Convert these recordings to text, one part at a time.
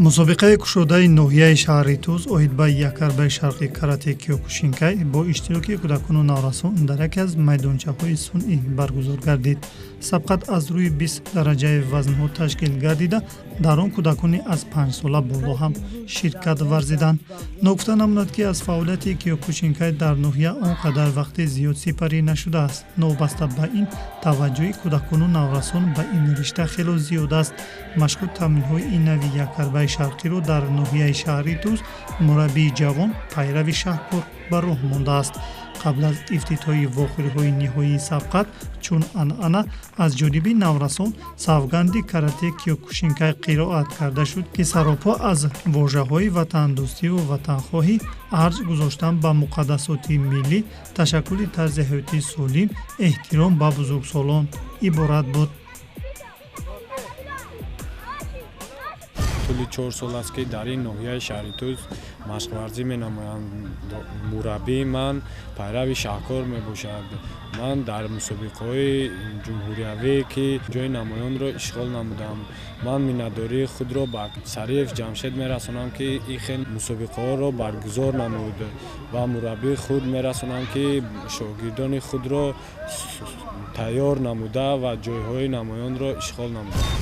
Мусобиқаи кушодаи ноҳияи шаҳри Тӯз оид ба якарбаи шарқи карате киёкушинкай бо иштироки кӯдакону наврасон дар яке аз майдончаҳои сунъӣ баргузор гардид. Сабқат аз рӯи 20 дараҷаи вазнҳо ташкил гардида, дар он кӯдакони аз 5сола боло ҳам ширкат варзиданд. Ногуфта намонад, ки аз фаъолияти киёкушинкай дар ноҳия он қадар вақти зиёд сипарӣ нашудааст. Новобаста ба ин, таваҷҷӯҳи кӯдакону наврасон ба ин ришта хело зиёд аст. Машқу тамринҳои ин нави якарбаи шарқиро дар ноҳияи шаҳри Тӯз мураббии ҷавон Пайрави Шаҳкор ба роҳ мондааст. Қабл аз ифтитоҳи вохӯриҳои ниҳоии сабқат, чун анъана, аз ҷониби наврасон савганди карате киёкушинкай қироат карда шуд, ки саропо аз вожаҳои ватандӯстиву ватанхоҳӣ, арҷ гузоштан ба муқаддасоти миллӣ, ташаккули тарзи ҳаёти солим, эҳтиром ба бузургсолон иборат буд. Тӯли 4 сол аст, ки дар ин ноҳияи шаҳри Тӯз машқварзӣ менамоям. Мураббии ман Пайрави Шаҳкор мебошад. Ман дар мусобиқаҳои ҷумҳуриявӣ, ки ҷои намоёнро ишғол намудам, ман миннатдории худро ба Сариев Ҷамшед мерасонам, ки ин хел мусобиқаҳоро баргузор намуд, ва мураббии худ мерасонам, ки шогирдони худро тайёр намуда ва ҷойҳои намоёнро ишғол намуданд.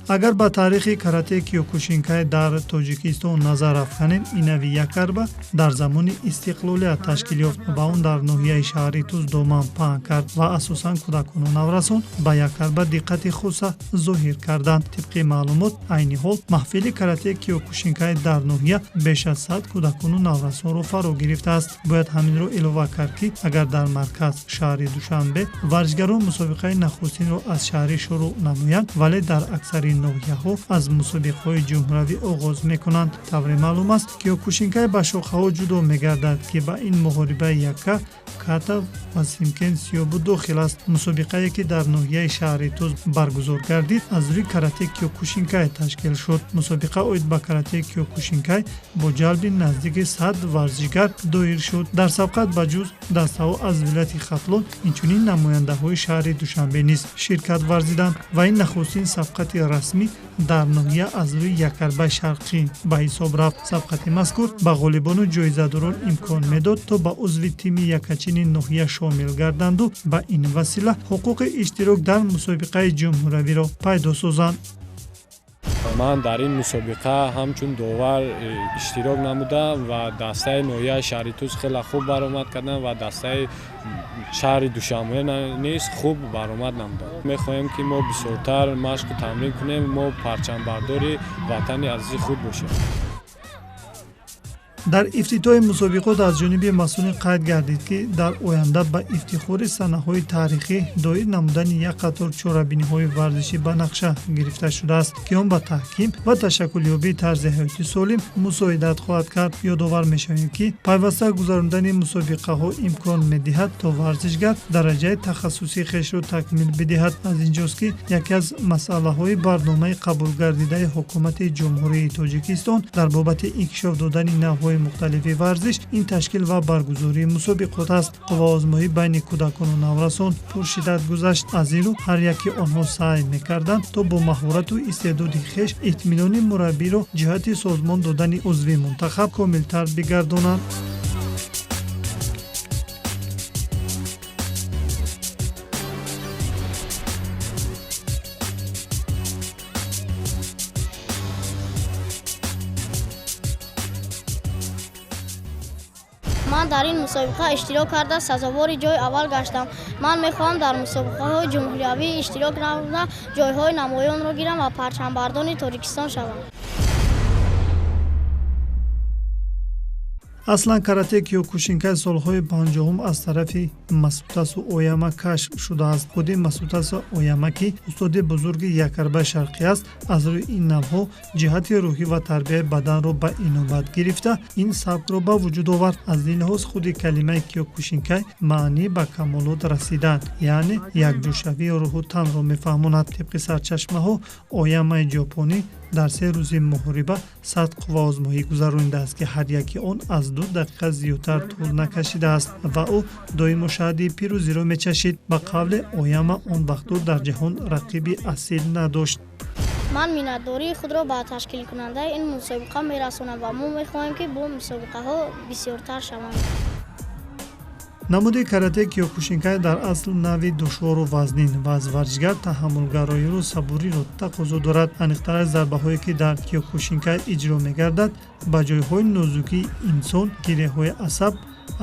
Агар ба таърихи карате киёкушинкай дар Тоҷикистон назар афканем, ин нави якарба дар замони истиқлолият ташкил ёфт ва он дар ноҳияи шаҳри Тӯз доман паҳн кард ва асосан кӯдакону наврасон ба якарба диққати хоса зоҳир карданд. Тибқи маълумот, айни ҳол маҳфили карате киёкушинкай дар ноҳия беш аз 100 кӯдакону наврасонро фаро гирифтааст. Бояд ҳаминро илова кард, ки агар дар марказ шаҳри Душанбе варзишгарон мусобиқаи нахустинро аз шаҳрӣ шурӯъ намоянд, вале дар аксари ноҳияҳо аз мусобиқаҳои ҷумҳуравӣ оғоз мекунанд. Тавре маълум аст, киёкушинкай ба шохаҳо ҷудо мегардад, ки ба ин муҳорибаи якка, ката ва симкен сиёбу дохил аст. Мусобиқае, ки дар ноҳияи шаҳри Тӯз баргузор гардид, аз рӯи карате киёкушинкай ташкил шуд. Мусобиқа оид ба карате киёкушинкай бо ҷалби наздики 100 варзишгар доир шуд. Дар сабқат ба ҷуз дастаҳо аз вилояти Хатлон, инчунин намояндаҳои шаҳри Душанбе низ ширкат варзиданд ва ин нахустин сабқати расмӣ дар ноҳия аз рӯи якарбаи шарқӣ ба ҳисоб рафт. Сабқати мазкур ба ғолибону ҷоизадорон имкон медод, то ба узви тими якачини ноҳия шомил гарданду ба ин васила ҳуқуқи иштирок дар мусобиқаи ҷумҳуравиро пайдо созанд. Ман дар ин мусобиқа ҳамчун довар иштирок намудам ва дастаи ноҳияи шаҳри Тӯз хеле хуб баромад кардам ва дастаи шаҳри Душанбе низ хуб баромад намудам. Мехоҳем, ки мо бисёртар машқу тамрин кунем, мо парчамбардори ватани азизи худ бошем. Дар ифтитоҳи мусобиқот аз ҷониби масъулин қайд гардид, ки дар оянда ба ифтихори санаҳои таърихӣ доир намудани як қатор чорабиниҳои варзишӣ ба нақша гирифта шудааст, ки он ба таҳким ва ташаккулёбии тарзи ҳаёти солим мусоидат хоҳад кард. Ёдовар мешавем, ки пайваста гузарондани мусобиқаҳо имкон медиҳад, то варзишгар дараҷаи тахассусии хешро такмил бидиҳад. Аз инҷост, ки яке аз масъалаҳои барномаи қабулгардидаи ҳукумати Ҷумҳурии Тоҷикистон дар бобати инкишоф додани навъҳои мухталифи варзиш ин ташкил ва баргузории мусобиқот аст. Қувваозмоӣ байни кӯдакону наврасон пуршиддат гузашт. Аз ин рӯ ҳар яки онҳо саъй мекарданд, то бо маҳорату истеъдоди хеш итминони мураббиро ҷиҳати созмон додани узви мунтахаб комилтар бигардонанд. Ман дар ин мусобиқа иштирок карда сазовори ҷои аввал гаштам. Ман мехоҳам дар мусобиқаҳои ҷумҳуриявӣ иштирок намуда ҷойҳои намоёнро гирам ва парчамбардони Тоҷикистон шавам. Аслан карате киёкушинкай солҳои 50-ум аз тарафи Масутасу Ояма кашф шудааст. Худи Масутасу Ояма, ки устоди бузурги якарбаи шарқӣ аст, аз рӯи ин навъҳо ҷиҳати рӯҳӣ ва тарбияи баданро ба инобат гирифта ин сабкро ба вуҷуд овард. Аз ин лиҳоз худи калимаи киёкушинкай маънии ба камолот расидан, яъне якҷӯшавии рӯҳу танро мефаҳмонад. Тибқи сарчашмаҳо, Оямаи ҷопонӣ дар 3 рӯзи муҳориба 100 қувваозмоӣ гузаронидааст, ки ҳар яки он аз 2 дақиқа зиёдтар тӯл накашидааст ва ӯ доимо шаҳди пирӯзиро мечашид. Ба қавле, Ояма он вақтҳо дар ҷаҳон рақиби асил надошт. Ман миннатдории худро ба ташкилкунандаи ин мусобиқа мерасонам ва мо мехоҳем, ки бо мусобиқаҳо бисёртар шаванд. Намуди карате киёкушинкай дар асл нави душвору вазнин ва аз варзишгар таҳаммулгароиро, сабуриро тақозо дорад. Аниқтараш, зарбаҳое ки дар киёкушинкай иҷро мегардад, ба ҷойҳои нозукии инсон, гиреҳҳои асаб,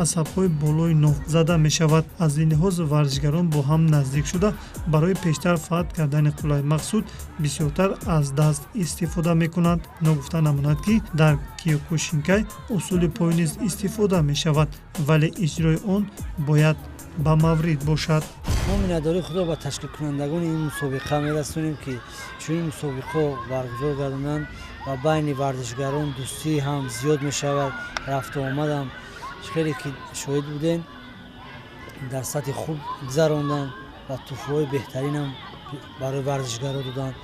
асабҳои болои ноф зада мешавад. Аз ин лиҳоз варзишгарон бо ҳам наздик шуда, барои пештар фатҳ кардани қуллаи мақсуд бисёртар аз даст истифода мекунанд. Ногуфта намонад, ки дар киёкушинкай усули пой низ истифода мешавад, вале иҷрои он бояд ба маврид бошад. Мо миннатдории худро ба ташкилкунандагони ин мусобиқа мерасонем, ки чунин мусобиқаҳо баргузор гардонанд ва байни варзишгарон дӯстӣ ҳам зиёд мешавад, рафту омадам хеле ки шоҳид будем, дар сатҳи хуб гузаронданд ва туҳфаҳои беҳтаринам барои варзишгаро доданд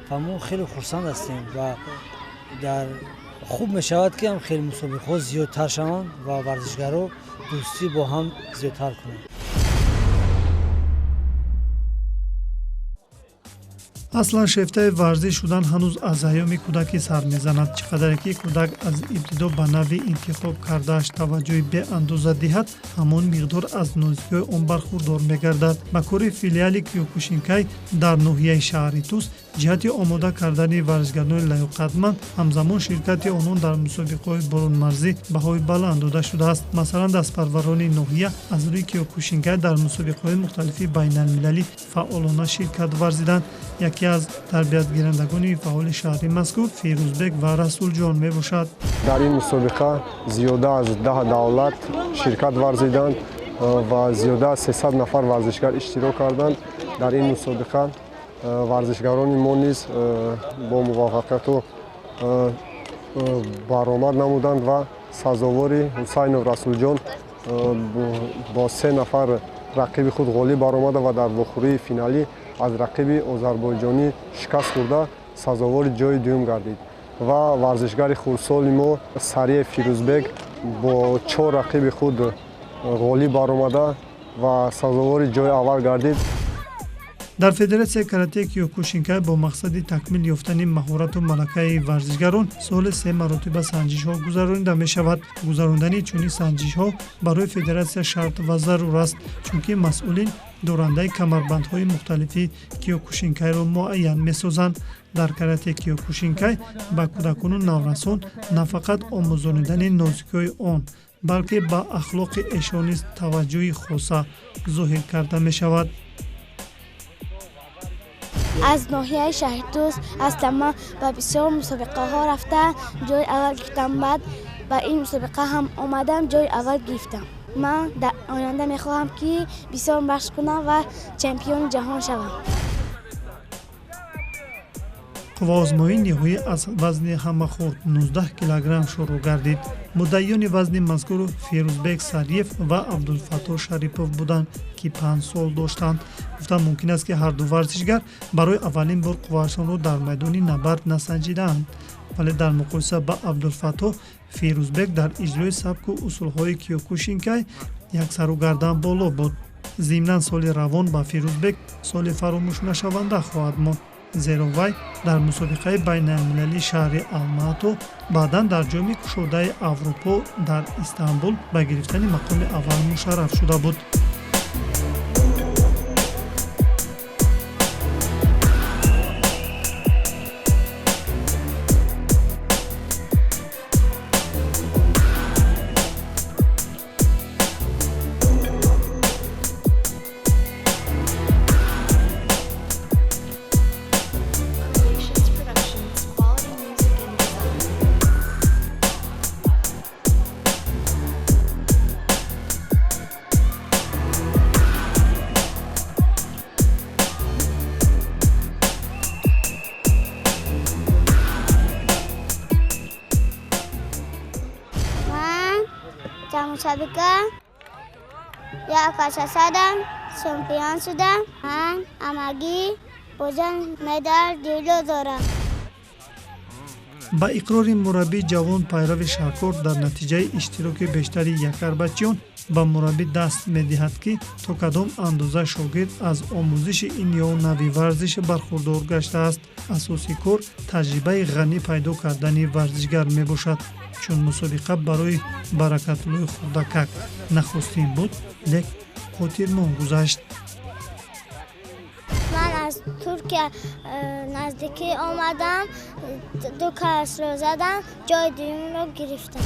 ва мо хеле хурсанд ҳастем ва дар хуб мешавад, ки ҳам хеле мусобиқаҳо зиёдтар шаванд ва варзишгаро дӯстӣ бо ҳам зиёдтар кунанд. Аслан шефтаи варзиш шудан ҳанӯз аз айёми кӯдакӣ сар мезанад. Чӣ қадаре ки кӯдак аз ибтидо ба нави интихоб кардааш таваҷҷӯҳи беандоза диҳад, ҳамон миқдор аз нозикиҳои он бархурдор мегардад. Ба кори филиали киёкушинкай дар ноҳияи шаҳри Тус ҷиҳати омода кардани варзишгарони лаёқатманд, ҳамзамон ширкати онон дар мусобиқаҳои берунмарзӣ баҳои баланд дода шудааст. Масалан, дастпарварони ноҳия аз рӯи киёкушинкай дар мусобиқаҳои мухталифи байналмилалӣ фаъолона ширкат варзиданд. Яке аз тарбиятгирандагони фаъоли шаҳри мазкур Фирӯзбек ва Расулҷон мебошад. Дар ин мусобиқа зиёда аз 10 давлат ширкат варзиданд ва зиёда аз 300 нафар варзишгар иштирок карданд. Дар ин мусобиқа варзишгарони мо низ бо муваффақияту баромад намуданд ва сазовори Ҳусайнов Расулҷон бо 3 нафар рақиби худ ғолиб баромада ва дар вохӯрии финалӣ аз рақиби озарбойҷонӣ шикаст хӯрда сазовори ҷои дуюм гардид. Ва варзишгари хурдсоли мо Сариев Фирӯзбек бо 4 рақиби худ ғолиб баромада ва сазовори ҷои аввал гардид. Дар федератсияи карате киёкушинкай бо мақсади такмил ёфтани маҳорату малакаи варзишгарон соли 3 маротиба санҷишҳо гузаронида мешавад. Гузарондани чунин санҷишҳо барои федератсия шарт ва зарур аст, чунки масъулин дорандаи камарбандҳои мухталифи киёкушинкайро муайян месозанд. Дар карате киёкушинкай ба кӯдакону наврасон на фақат омӯзонидани нозикиҳои он, балки ба ахлоқи эшон низ таваҷҷӯҳи хоса зоҳир карда мешавад. Аз ноҳияи шаҳри Тус ҳастам. Ман ба бисёр мусобиқаҳо рафта ҷои аввал гирифтам. Баъд ба ин мусобиқа ҳам омадам, ҷои аввал гирифтам. Ман дар оянда мехоҳам, ки бисёр машқ кунам ва чемпиони ҷаҳон шавам. Қувваозмоии ниҳоӣ аз вазни ҳамахурд 19 килограмм шурӯъ гардид. Муддаиёни вазни мазкур Фирӯзбек Сариев ва Абдулфаттоҳ Шарипов буданд, ки 5 сол доштанд. Гуфтан мумкин аст, ки ҳарду варзишгар барои аввалин бор қувваашонро дар майдони набард насанҷидаанд, вале дар муқоиса ба Абдулфаттоҳ, Фирӯзбек дар иҷрои сабку усулҳои киёкушинкай як сару гардан боло буд. Зимнан соли равон ба Фирӯзбек соли фаромӯшнашаванда хоҳад монд, зеро вай дар мусобиқаи байналмилалии шаҳри Алмато, баъдан дар ҷоми кушодаи Аврупо дар Истанбул ба гирифтани мақоми аввал мушарраф шуда буд. Мусобиқа як асасадам чемпион шудам. Ман ҳамагӣ бозан медал дило дорам. Ба иқрори мураббии ҷавон пайрави Шаҳкор, дар натиҷаи иштироки бештари якарбачиён ба мураббӣ даст медиҳад, ки то кадом андоза шогирд аз омӯзиши ин ё нави варзиш бархурдор гаштааст. Асоси кор таҷрибаи ғанӣ пайдо кардани варзишгар мебошад. Чун мусобиқа барои Баракатуллои хурдакак нахустин буд, лек хотирмон гузашт. Ман аз Туркия наздикӣ омадам, 2 касро задам, ҷои дуюмро гирифтам.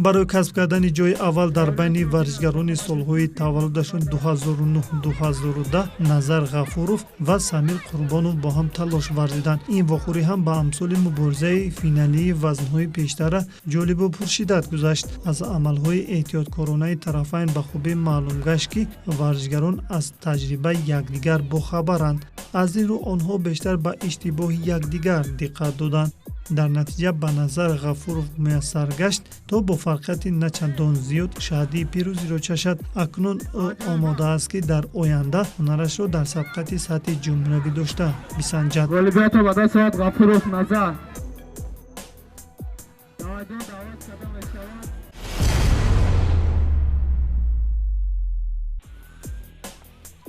Барои касб кардани ҷои аввал дар байни варзишгарони солҳои таваллудашон 2009-2010 Назар Ғафуров ва Самир Қурбонов бо ҳам талош варзиданд. Ин вохӯрӣ ҳам ба амсоли муборизаи финалии вазнҳои пештара ҷолибу пуршиддат гузашт. Аз амалҳои эҳтиёткоронаи тарафайн ба хубӣ маълум гашт, ки варзишгарон аз таҷрибаи якдигар бохабаранд. Аз ин рӯ онҳо бештар ба иштибоҳи якдигар диққат доданд. Дар натиҷа ба Назар Ғафуров муяссар гашт, то бо фарқияти начандон зиёд шаҳдии пирӯзиро чашад. Акнун ӯ омода аст, ки дар оянда ҳунарашро дар сабқати сатҳи ҷумҳуриявӣ дошта бисанҷад. Ғолибиятро ба даст овард Ғафуров Назар.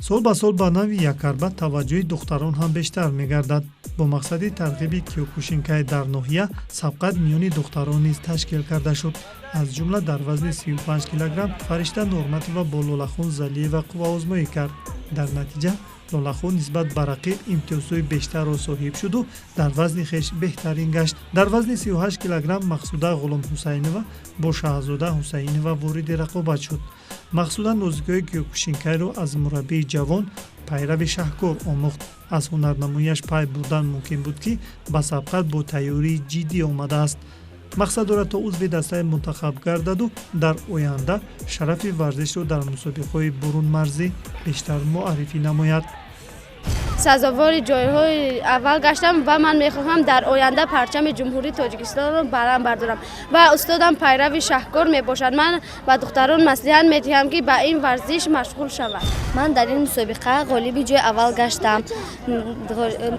Сол ба сол ба нави якарба таваҷҷӯҳи духтарон ҳам бештар мегардад. Бо мақсади тарғиби киёкушинкай дар ноҳия сабқат миёни духтарон низ ташкил карда шуд. Аз ҷумла дар вазни 35 килограмм Фаришта Норматова бо Лолахон Залиева қувваозмоӣ кард. Дар натиҷа Лолахон нисбат ба рақиб имтиёзҳои бештарро соҳиб шуду дар вазни хеш беҳтарин гашт. Дар вазни 38 килограмм Мақсуда Ғуломҳусайнова бо Шаҳзода Ҳусайнова вориди рақобат шуд. Мақсуда нозикиҳои киёкушинкайро аз мураббии ҷавон пайрави Шаҳкор омӯхт. Аз ҳунарнамоияш пай бурдан мумкин буд, ки ба сабқат бо тайёрии ҷиддӣ омадааст. Мақсад дорад, то узви дастаи мунтахаб гардаду дар оянда шарафи варзишро дар мусобиқаҳои бурунмарзӣ бештар муаррифӣ намояд. Сазовори ҷойҳои аввал гаштам ва ман мехоҳам дар оянда парчами Ҷумҳурии Тоҷикистонро баланд бардорам ва устодам пайрави Шаҳкор мебошад. Ман ба духтарон маслиҳат медиҳам, ки ба ин варзиш машғул шаванд. Ман дар ин мусобиқа ғолиби ҷои аввал гаштам.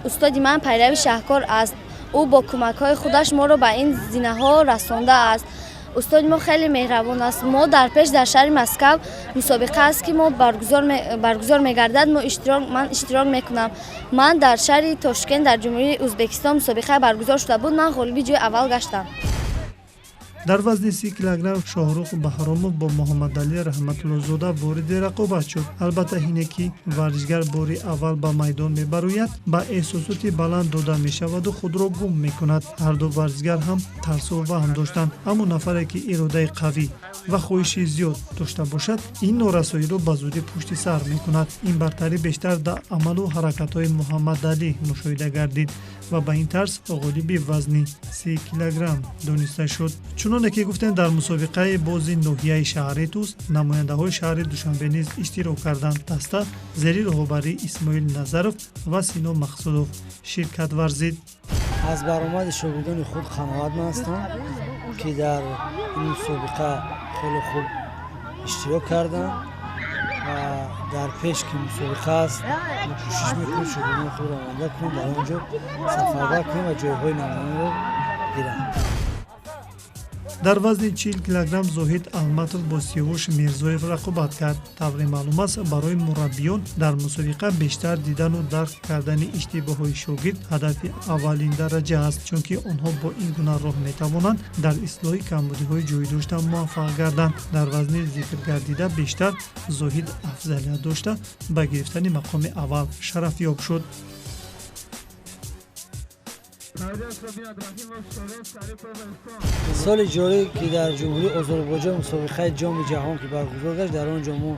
Устоди ман пайрави Шаҳкор аст. Ӯ бо кӯмакҳои худаш моро ба ин зинаҳо расондааст. Устоди мо хеле меҳрабон аст. Мо дар пеш дар шаҳри Москав мусобиқа аст, ки мо баргузор мегардад. Ман иштирок мекунам. Ман дар шаҳри Тошкент дар Ҷумҳурии Ӯзбекистон мусобиқа баргузор шуда буд. Ман ғолиби ҷои аввал гаштам. Дар вазни 30 килограмм Шоҳрух Баҳромов бо Муҳаммадалӣ Раҳматуллозода вориди рақобат шуд. Албатта, ҳине ки варзишгар бори аввал ба майдон мебарояд, ба эҳсосоти баланд дода мешаваду худро гум мекунад. Ҳарду варзишгар ҳам тарсу ваҳм доштанд, аммо нафаре ки иродаи қавӣ ва хоҳиши зиёд дошта бошад, ин норасоиро ба зудӣ пушти сар мекунад. Ин бартарӣ бештар дар амалу ҳаракатҳои Муҳаммадалӣ мушоҳида гардид ва ба ин тарз ғолиби вазни 30 килограмм дониста шуд. Чуноне ки гуфтем, дар мусобиқаи бози ноҳияи шаҳри Тӯс намояндаҳои шаҳри Душанбе низ иштирок карданд. Даста зери роҳбарии Исмоил Назаров ва Сино Мақсудов ширкат варзид. Аз баромади шогирдони худ қаноатманд ҳастам, ки дар ин мусобиқа хеле хуб иштирок карданд ва дар пеш ки мусобиқа аст, мо кӯшиш мекунем шогирдони худро омода кунем, дар он ҷо сафарбар кунем ва ҷойҳои намоёнро гиранд. Дар вазни 40 килограмм Зоҳид Алматов бо Сиёвуш Мирзоев рақобат кард. Тавре маълум аст, барои мураббиён дар мусобиқа бештар дидану дарк кардани иштибоҳҳои шогирд ҳадафи аввалин дараҷа аст, чунки онҳо бо ин гуна роҳ метавонанд дар ислоҳи камбудиҳои ҷой дошта муваффақ гарданд. Дар вазни зикргардида бештар Зоҳид афзалият дошта, ба гирифтани мақоми аввал шарафёб шуд. Соли ҷорӣ, ки дар Ҷумҳурии Озарбойҷон мусобиқаи Ҷоми ҷаҳон ки баргузор гашт, дар он ҷо мо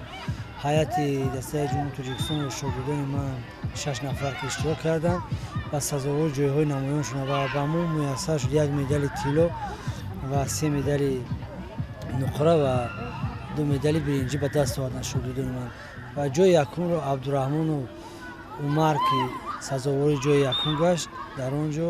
ҳайати дастаи Ҷумҳурии Тоҷикистон ва шогирдони ман 6 нафар ки иштирок карданд ва сазовори ҷойҳои намоён шуданд ва ба мо муяссар шуд 1 медали тилло ва 3 медали нуқра ва 2 медали биринҷӣ ба даст оварданд шогирдони ман. Ва ҷои якумро Абдураҳмону Умар, ки сазовори ҷои якум гашт дар он ҷо.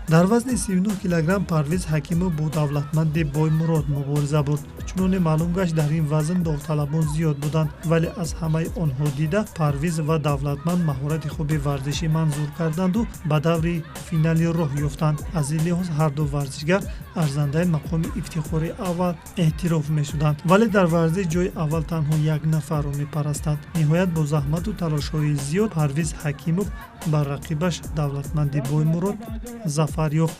Дар вазни 39 килограмм Парвиз Ҳакимов бо Давлатманди Боймурод мубориза бурд. Чуноне маълум гашт, дар ин вазн довталабон зиёд буданд, вале аз ҳамаи онҳо дида Парвиз ва Давлатманд маҳорати хуби варзишӣ манзур карданду ба даври финали роҳ ёфтанд. Аз ин лиҳоз ҳарду варзишгар арзандаи мақоми ифтихори аввал эътироф мешуданд, вале дар варзиш ҷои аввал танҳо як нафарро мепарастанд. Ниҳоят бо заҳмату талошҳои зиёд Парвиз Ҳакимов бар рақибаш Давлатманди Боймурод зафар ёфт.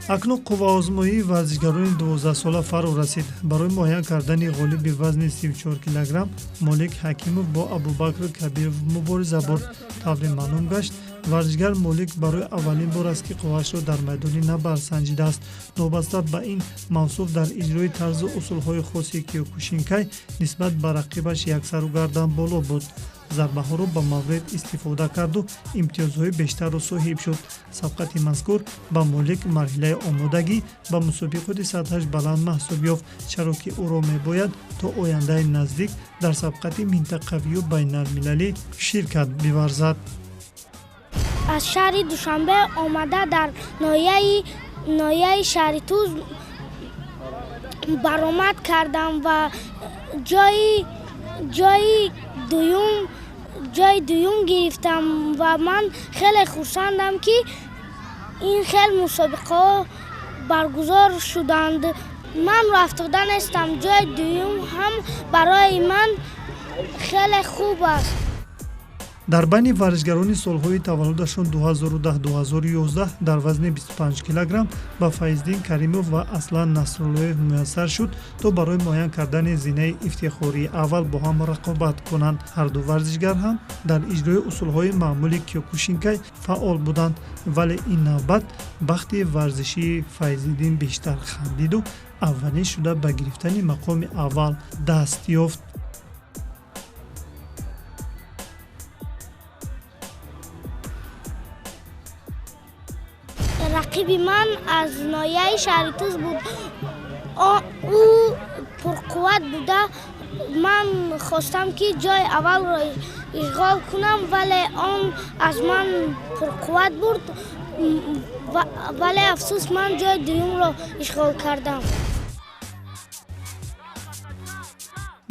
Акнун қувваозмоии варзишгарони 12-сола фаро расид. Барои муайян кардани ғолиби вазни 34 килограмм Молик Ҳакимов бо Абубакр Кабиров мубориза бурд. Тавре маълум гашт, варзишгар Молик барои аввалин бор аст, ки қувваашро дар майдони набард санҷидааст. Новобаста ба ин, мавсуф дар иҷрои тарзу усулҳои хоси киёкушинкай нисбат ба рақибаш яксару гардан боло буд. Зарбаҳоро ба маврид истифода карду имтиёзҳои бештарро соҳиб шуд. Сабқати мазкур ба Молик марҳилаи омодагӣ ба мусобиқоти сатҳаш баланд маҳсуб ёфт, чаро ки ӯро мебояд то ояндаи наздик дар сабқати минтақавию байналмилалӣ ширкат биварзад. Аз шаҳри Душанбе омада дар ноҳияи шаҳри Туз баромад кардам ва ҷои дуюм гирифтам ва ман хеле хурсандам, ки ин хел мусобиқаҳо баргузор шуданд. Ман рафтода нестам, ҷои дуюм ҳам барои ман хеле хуб аст. Дар байни варзишгарони солҳои таваллудашон 2010-2011 дар вазни 25 килограмм ба Файздин Каримов ва Аслан Насруллоев муяссар шуд, то барои муайян кардани зинаи ифтихории аввал бо ҳам рақобат кунанд. Ҳарду варзишгар ҳам дар иҷрои усулҳои маъмули киёкушинкай фаъол буданд, вале ин навбат бахти варзишии Файзиддин бештар хандиду аввалин шуда ба гирифтани мақоми аввал даст ёфт. Рақиби ман аз ноҳияи шаҳри Туз буд. Ӯ пурқувват буда. Ман хостам, ки ҷои аввалро ишғол кунам, вале он аз ман пурқувват бурд, вале афсӯс, ман ҷои дуюмро ишғол кардам.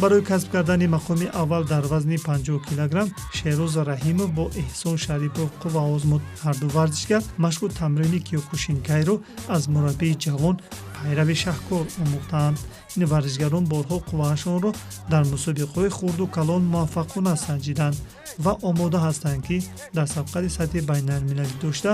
Барои касб кардани мақоми аввал дар вазни 50 килограмм Шеҳрӯз Раҳимов бо Эҳсон Шарипов қувва озмуд. Ҳарду варзишгар машқу тамрини киёкушинкайро аз мураббии ҷавон пайрави шаҳкор омӯхтаанд. Ин варзишгарон борҳо қувваашонро дар мусобиқаҳои хурду калон муваффақона санҷиданд ва омода ҳастанд, ки дар сабқати сатҳи байналмилалӣ дошта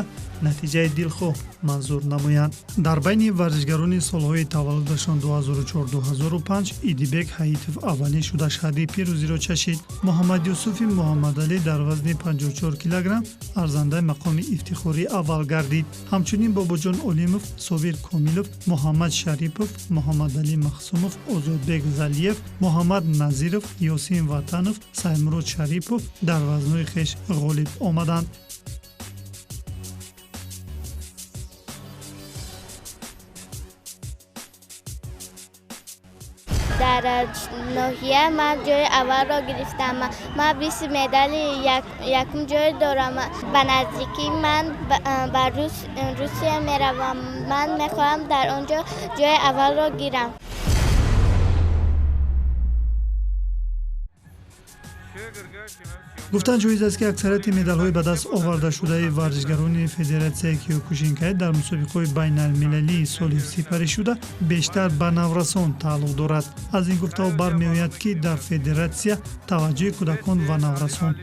натиҷаи дилхоҳ манзур намоянд. Дар байни варзишгарони солҳои таваллудашон 2004-2005 Идибек Ҳаитов аввалин шуда шаҳди пирӯзиро чашид. Муҳаммадюсуфи Муҳаммадалӣ дар вазни 54 килограмм арзандаи мақоми ифтихории аввал гардид. Ҳамчунин Бобоҷон Олимов, Собир Комилов, Муҳаммад Шарипов, Муҳаммадалӣ Махсумов, Озодбек Залиев, Муҳаммад Назиров, Ёсин Ватанов, Саймурод Шарипов дар вазнҳои хеш ғолиб омаданд. Дар ноҳия ман ҷои аввалро гирифтам. Ман 20 медали якум ҷой дорам. Ба наздикӣ ман ба Русия меравам. Ман мехоҳам дар он ҷо ҷои аввалро гирам. Гуфтан ҷоиз аст, ки аксарияти медалҳои ба даст овардашудаи варзишгарони федератсияи киёкушинкай дар мусобиқаҳои байналмилалии соли сипаришуда бештар ба наврасон тааллуқ дорад. Аз ин гуфтаҳо бармеояд, ки дар федератсия таваҷҷӯҳи кӯдакон ва наврасон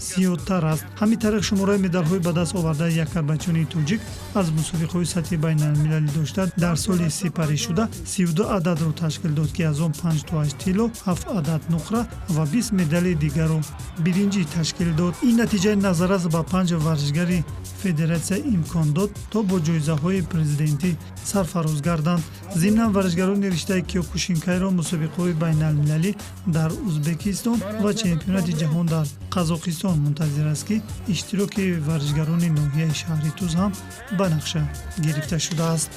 зиёдтар аст. Ҳамин тариқ шумораи медалҳои ба даст овардаи якарбачони тоҷик аз мусобиқаҳои сатҳи байналмилалӣ дошта дар соли сипаришуда 32 ададро ташкил дод, ки аз он 58 тилло, 7 адад нуқра ва 20 медали дигарро биринҷӣ ташкил дод. Ин натиҷаи назаррас ба 5 варзишгари федератсия имкон дод, то бо ҷоизаҳои президентӣ сарфароз гарданд. Зимнан варзишгарони риштаи киёкушинкайро мусобиқаҳои байналмилалӣ дар Ӯзбекистон ва чемпионати ҷаҳон дар Қазоқистон мунтазир аст, ки иштироки варзишгарони ноҳияи шаҳри Туз ҳам ба нақша гирифта шудааст.